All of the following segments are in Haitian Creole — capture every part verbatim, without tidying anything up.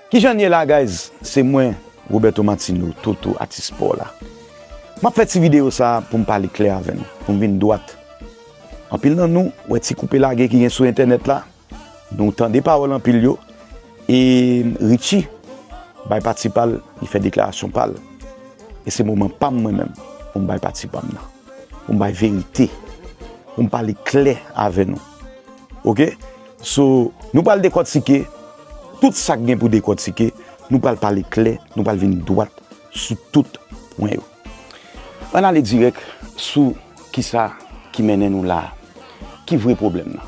Kijan n ye la, guys? Se mwen, Roberto Martino, Toto, atis pa w la. M ap fè ti videyo sa a pou m pale klè avè nou, pou m vin dwat. Anpil nan nou wè ti koupe lage ki gen sou entènèt la, nou tande pawòl anpil yo, e Richie bay pati pa l, li fè deklarasyon pa l. E se moman pa m mwen menm pou m bay pati pa m nan, pou m bay verite, pou m pale klè avè nou. Oke? So, nou pral dekòtike tout sa k gen pou dekòtike, nou pral pale klè, nou pral vin dwat sou tout pwen yo. Ann ale dirèk sou kisa ki mennen nou la a. Ki vre pwoblèm nan?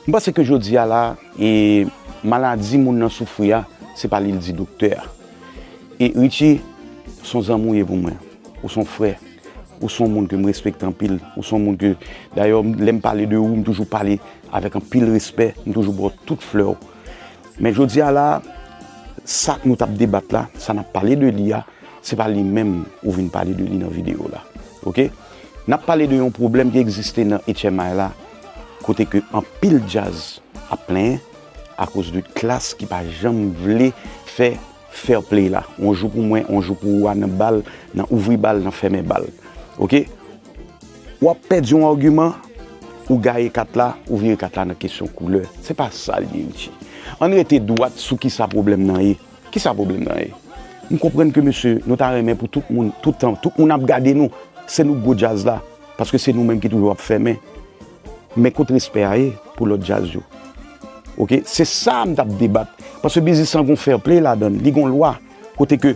M panse ke jodi a la, e maladi moun nan soufri a, se pa li l di doktè a. E Richie, s on zanmi w ye pou mwen. Ou s on frè. Ou s on moun ke m respekte anpil. Ou s on moun ke, dayè, lè m pale de ou, m toujou pale avèk anpil respè. M toujou ba w tout flè w. Men jodi a la, sa nou t ap debat la, sa n ap pale de li a, se pa li menm ou vin pale de li nan videyo la. Oke? N ap pale de yon pwoblèm ki egziste nan H M I la, kote ke anpil djaz ap plenyen akoz de klas ki pa janm vle fè fair play la. On jou pou mwen, on jou pou ou a nan bal, nan ouvri bal, nan fèmen bal. Oke? W ap pèdi yon agiman, ou gaye kat la, ou vire kat la nan kesyon koulè. Se pa sa l ye, Richie. Ann rete dwat sou kisa pwoblèm nan ye. Kisa pwoblèm nan ye? M konprann ke, mesye, nou ta renmen pou tout moun, tout tan, tout moun ap gade nou, se nou k gwo djaz la, paske se nou menm ki toujou ap fèmen. Men kot respè a ye pou lòt djaz yo? Oke, se sa m t ap debat. Paske biznis lan gon fair play ladan l, li gon lwa. Kote ke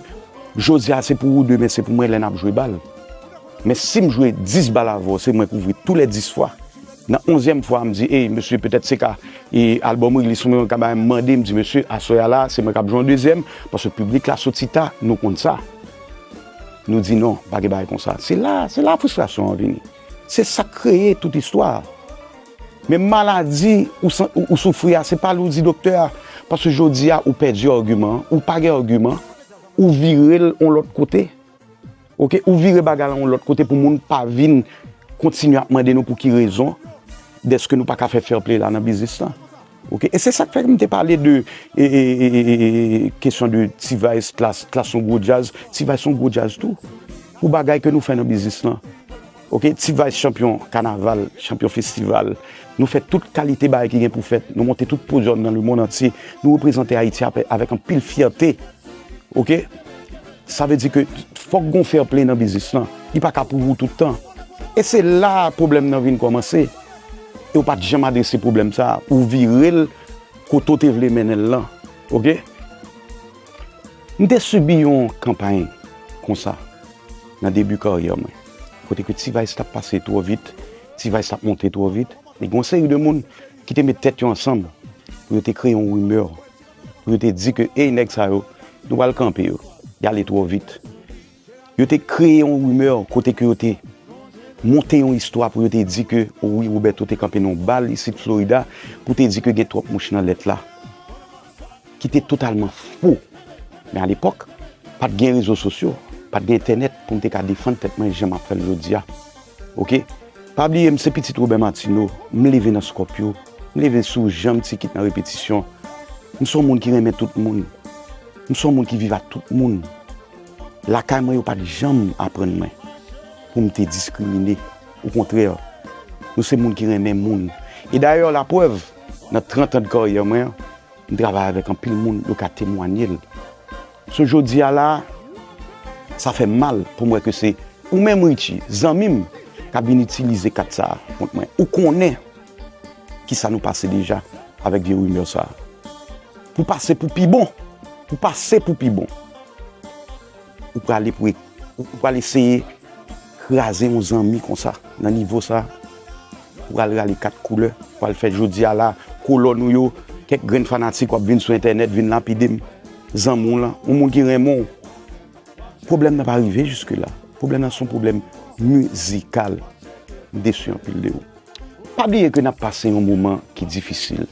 jodi a se pou ou, demen se pou mwen lè n ap jwe bal. Men si m jwe dis bal avè w, se mwen k ouvri tou lè dis fwa. Nan onzyèm fwa, m di, ey, mesye, petèt se ka, e, albòm release mwen ka bay m mande, m di, mesye, aswè a la, se mwen k ap jwe yon dezyèm, paske piblik la soti ta, nou konn sa. Nou di non, pa gen bagay konsa. Se la, se la fristrasyon an vini. Se sa k kreye tout istwa a. Men maladi ou, san- ou, ou soufri a, se pa li w di doktè a. Paske jodi a, ou pèdi agiman an, ou pa gen agiman, ou vire l yon lòt kote. Oke, ou vire bagay la yon lòt kote pou moun pa vin kontinye ap mande nou pou ki rezon dèske nou pa ka fè fair play la nan biznis lan. Oke, e se sa k fè m te pale de e, e, e, e, e, kesyon de T-Vice, Klass, Klass se yon gwo djaz, T-Vice se yon gwo djaz tou. Pou bagay ke nou fè nan biznis lan. Oke, T-Vice chanpyon kanaval, chanpyon festival. Nou fè tout kalite bagay ki gen pou fèt. Nou monte tout podyòm nan lemonn antye. Nou reprezante Ayiti apè- avèk anpil fyète. Oke? Sa vle di ke fòk gon fair play nan biznis lan. Li pa ka pou ou tout tan. E se la pwoblèm nan vin kòmanse. E w pa t janm adrese pwoblèm sa a. Ou vire l kote w te vle mennen l lan. Oke? M te sibi yon kanpay konsa nan debi karyè mwen. Kote ke T-Vice t ap pase twò vit, T-Vice t ap monte twò vit. E gen yon seri de moun ki te met tèt yo ansanm pou yo te kreye yon rimè, pou yo te di ke, ey, nèg sa yo, nou pral kanpe yo, y ale twò vit. Yo te kreye yon rimè kote ke yo te monte yon istwa pou yo te di ke, o wi, Roberto te kanpe nan yon bal isit Florida pou te di ke gen twòp mouch nan lèt la, ki te totalman fo. Men alepòk, pa t gen rezo sosyo, pa t gen entènèt pou m te ka defann tèt mwen jan m ap fè l jodi a. Oke? Pa bliye, m se pitit Robert Martineau, m leve nan Scorpio, m leve sou janm ti kit nan repetisyon. M se yon moun ki renmen tout moun. M se yon moun ki viv ak tout moun. Lakay mwen, yo pa t janm aprann mwen pou m te diskrimine. Okontrè, nou se moun ki renmen moun. E dayè, laprèv, nan trant an de karyè mwen an, m travay avèk anpil moun, yo ka temwanye l. So, jodi a la, sa fè m mal pou m wè ke se ou menm, Richie, zanmi m, k ap vin itilize kat sa a kont mwen. Ou konnen kisa nou pase deja avèk vye rimè sa a. Pou pase pou pi bon, pou pase pou pi bon, ou prale pou, ou pral eseye kraze yon zanmi konsa, nan nivo sa, ou pral rale kat koulè, ou pral fè jodi a la, kolòn ou yo, kèk grenn fanatik w ap vin sou entènèt, vin lapide m, zanmi w lan, yon moun ki renmen w. Pwoblèm nan pa rive jiske la. Pwoblèm nan se yon pwoblèm mizikal. M desi anpil de ou. Pa bliye ke n ap pase yon moman ki difisil.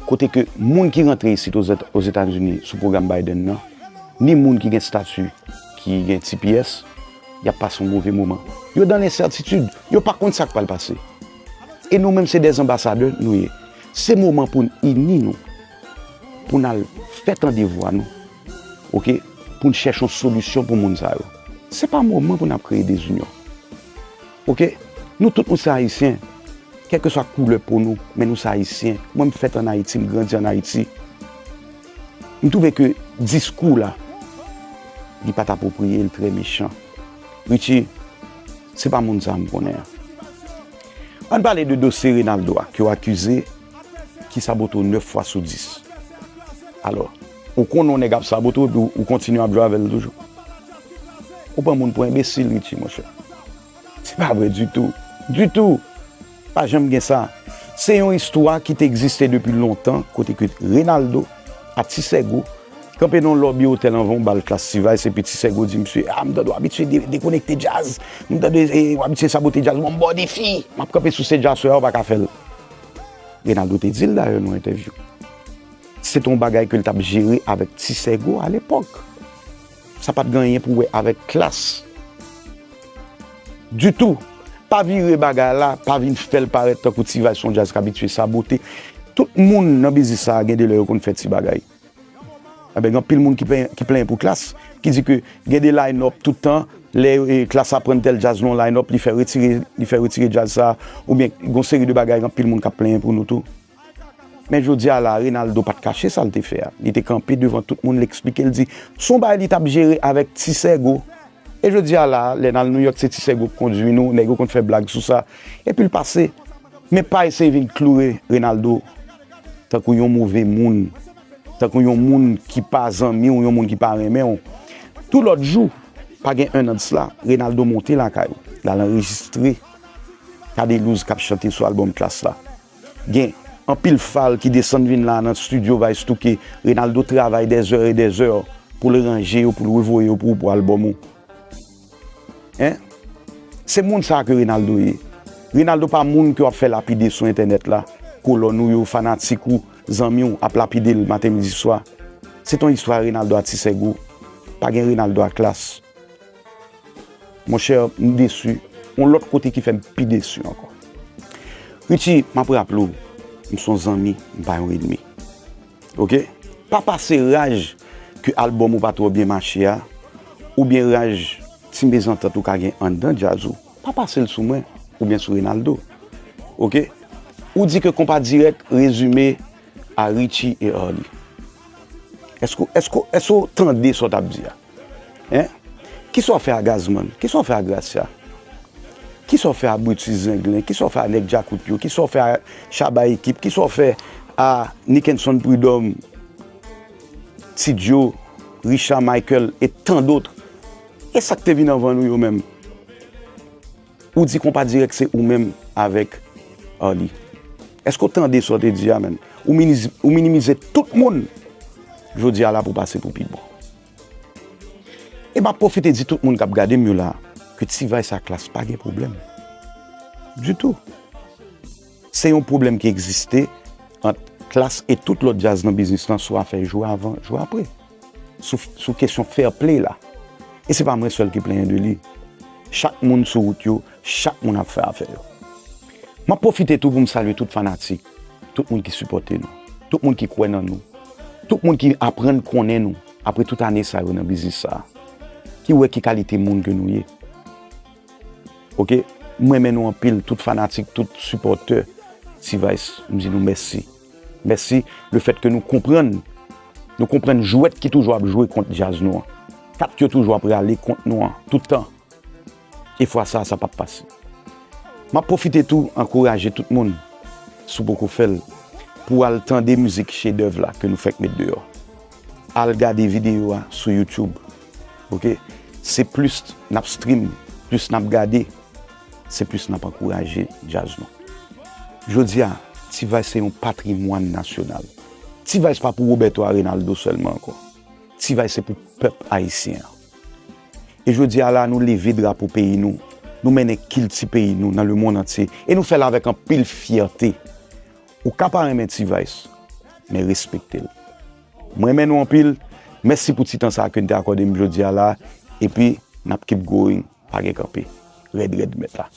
Kote ke moun ki rantre isit Ozetazini sou pwogram Biden nan, ni moun ki gen stati ki gen T P S, y ap pase yon move moman. Yo dan lensètitid, yo pa konn sa k pral pase. E nou menm se dè anbasadè nou ye. Se moman pou n ini nou. pou n al fè tande vwa nou. Oke? Pou n chèche yon solisyon pou moun sa yo. Se pa moman pou n ap kreye dezinyon. Oke? Nou tout nou se Ayisyen. Kèlkeswa koulè po nou, men nou se Ayisyen. Mwen, m fèt ann Ayiti, m grandi ann Ayiti. M twouve ke diskou la, li pa t apwopriye, li trè mechan. Richie, se pa moun sa a m konnen an. Ann pale de dosye Reynaldo a, ke w akize, ki sabote w nèf fwa sou dis. Alò, ou konnen yon nèg ap sabote w, epi w, ou kontinye ap jwe avè l toujou. Ou pran moun pou enbesil, Richie, monchè. Se pa vre ditou. Ditou. Pa janm gen sa. Se yon istwa ki te egziste depi lontan, kote ke Reynaldo a Ti Sègo kanpe nan yon lòbi otèl anvan yon bal Klass T-Vice, epi Ti Sègo di misye, "A, m tande w abitye de-, dekonekte djaz. M tande, e, w abitye sabote djaz. Bon, m ba w defi. M ap kanpe sou stage aswè a, ou pa ka fè l." Reynaldo te di l dayè nan entèvyou. Se te yon bagay ke l t ap jere avèk Ti Sègo alepòk. Sa pa t gen anyen pou wè avèk Klass. Ditou. Pa vire bagay la, pa vin fè l parèt tankou T-Vice se yon djaz k abitye sabote. Tout moun nan biznis sa a gen de lè yo konn fè ti bagay. Enben, gen anpil moun ki plenyen, ki plenyen pou Klass, ki di ke gen de line-up tout tan, lè, e, Klass aprann tèl djaz nan yon line-up, li fè retire, li fè retire djaz sa, oubyen gen yon seri de bagay, gen anpil moun k ap plenyen pou nou tou. Men jodi a la, Reynaldo pa t kache sa l te fè a. Li te kanpe devan tout moun, l eksplike, l di, se yon bagay li t ap jere avèk Ti Sègo. E jodi a la, lè n al Nouyòk, se Ti Sègo k kondui nou, nèg yo konn fè blag sou sa. Epi l pase. Men pa eseye vin kloure Reynaldo tankou yon move moun, tankou yon moun ki pa zanmi w, yon moun ki pa renmen w. Tou lòt jou, pa gen en an de sila, Reynaldo monte lakay ou. L al anrejistre Cadelouse k ap chante sou albòm Klass la. Gen anpil fal ki desann vin la nan estidyo Vice Touke. Reynaldo travay des heures et des heures pou l ranje yo, pou l revoye yo pou ou, pou albòm ou. Hein? Se moun sa ke Reynaldo ye. Reynaldo pa moun ke w ap fè lapide sou entènèt la. Kolòn ou yo, fanatik ou, zanmi w ap lapide l maten, midi, swa. Se t on istwa Reynaldo a Ti Sègo. Pa gen Reynaldo a Klass. Monchè, m desi. Yon lòt kote ki fè m pi desi ankò. Richie, m ap raple w, m se yon zanmi, m pa yon ènmi. Oke? Pa pase raj ke albòm ou pa twò byen mache a, oubyen raj ti mezantant ou ka gen anndan djaz ou. Pa pase l sou mwen, oubyen sou Reynaldo. Oke? Ou di ke Konpa Dirèk rezime a Richie e Arly. Èske, èske, èske w tande sa w t ap di a? Hein? Kisa w fè a Gazman? Kisa w fè a Gracia? Kisa w fè a Brutus Zenglen? Kisa w fè a Nèg Djakout yo? Kisa w fè a Shabba Ekip? Kisa w fè a Nickenson Prud'homme, Ti Djo, Richard Michael e tant d'autres? E sa k te vin anvan nou yo menm? Ou di Konpa Dirèk se ou menm avèk Arly. Èske w tande sa w te di a, menm? Ou miniz-, ou minimize tout moun jodi a la pou pase pou pi bon. E m ap pwofite di tout moun k ap gade m yo la, ke T-Vice a Klass pa gen pwoblèm. Ditou. Se yon pwoblèm ki egziste ant Klass e tout lòt djaz nan biznis lan sou afè jwe avan, jwe apre. Sou, sou kesyon fair play la. E se pa mwen sèl ki plenyen de li. Chak moun sou wout yo, chak moun ap fè afè yo. M ap pwofite tou pou m salye tout fanatik, tout moun ki sipòte nou, tout moun ki kwè nan nou, tout moun ki aprann konnen nou apre tout ane sa yo nan biznis sa a, ki wè ki kalite moun ke nou ye. Oke? M renmen nou anpil, tout fanatik, tout sipòtè T-Vice, m di nou mèsi. Mèsi lefètke nou konprann, nou konprann jwèt ki toujou ap jwe kont djaz nou an. Kat yo toujou ap rale kont nou an, tout tan. E fwa sa, sa p ap pase. M ap pwofite tou ankouraje tout moun, si w poko fè l, pou w al tande mizik chedèv la ke nou fèk met deyò. Al gade videyo a sou YouTube. Oke? Se plis n ap stream, plis n ap gade, se plis n ap ankouraje djaz nou. Jodi a, T-Vice se yon patrimwàn nasyonal. T-Vice pa pou Roberto a Reynaldo sèlman ankò. T-Vice se pou pèp ayisyen an. E jodi a la, nou leve drapo peyi nou. Nou mennen kilti peyi nou nan lemonn antye. E nou fè l avèk anpil fyète. Ou ka pa renmen T-Vice, men respekte l. Mwen renmen nou anpil. Mèsi pou ti tan sa a ke n te akòde m jodi a la. Epi, n ap keep going. Pa gen kanpe. Rèd, rèd, mèt la.